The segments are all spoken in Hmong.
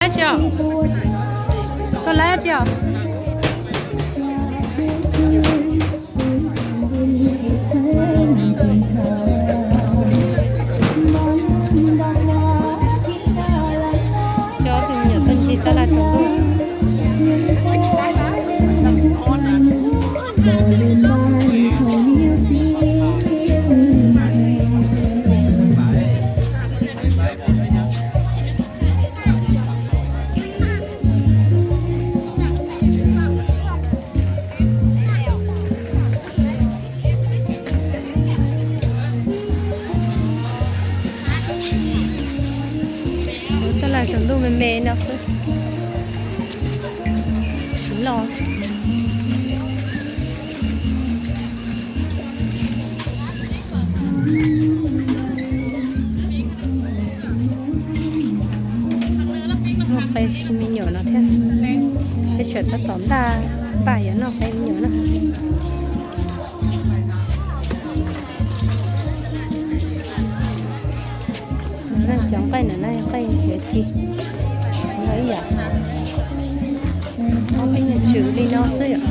Tsis os? Koj lab tsis os? Cov tus me nyuam tuaj ncig tab laj tsaus ntuj. Tab laj tsaus ntuj me me no xwb. Tsis loj. Noj qe me nyuam no thiab. Peb tseem tab tom npaj, npaj yuav noj qe me nyuam na. Cov nqaij ntawm no yog nqaij yuav ci, yog ib yam. Ob peb nyuag tswm li no xwb yom.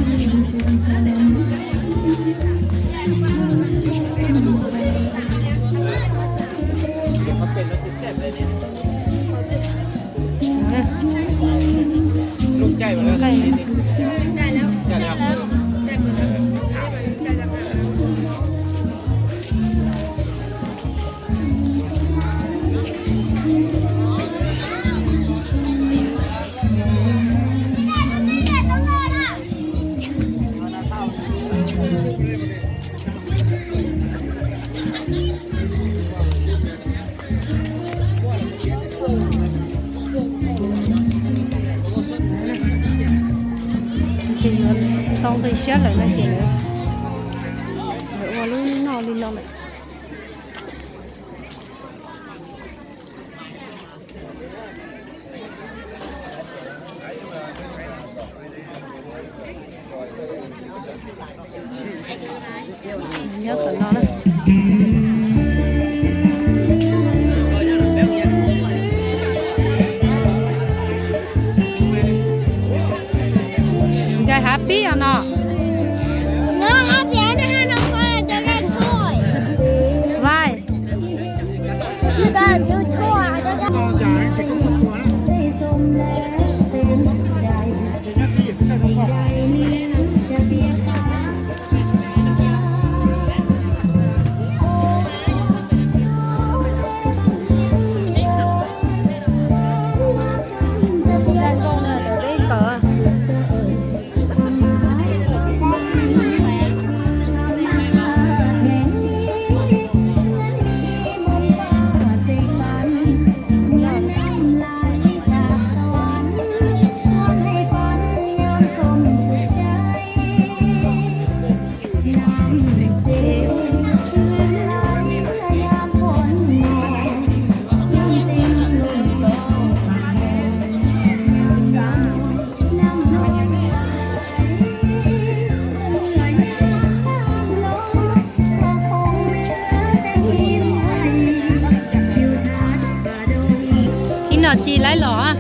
Ces yuav tau nqi siab lawm no ces yuav ua lub noj li no lawm. Nyob tom no na. Nkawd happy os no. Not happy, I don't have no fun at the red toy. Why? You gotta do tour, I don't know. Ib no ci laib los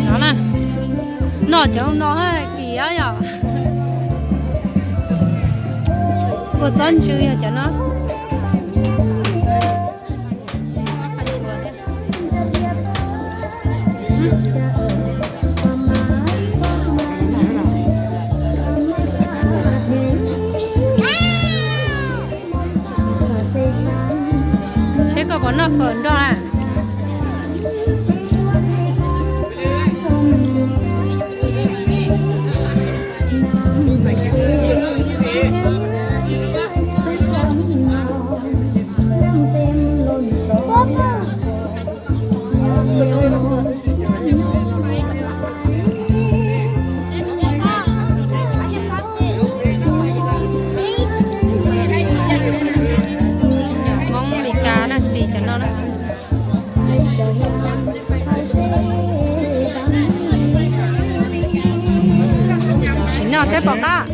no na, noj cov no kim yom. Kua txob ntsw yog cov no. Seb koj puas noj fawm nrog na. Hmoob Meskas na, xis cov no na. Sim no saib pom qab.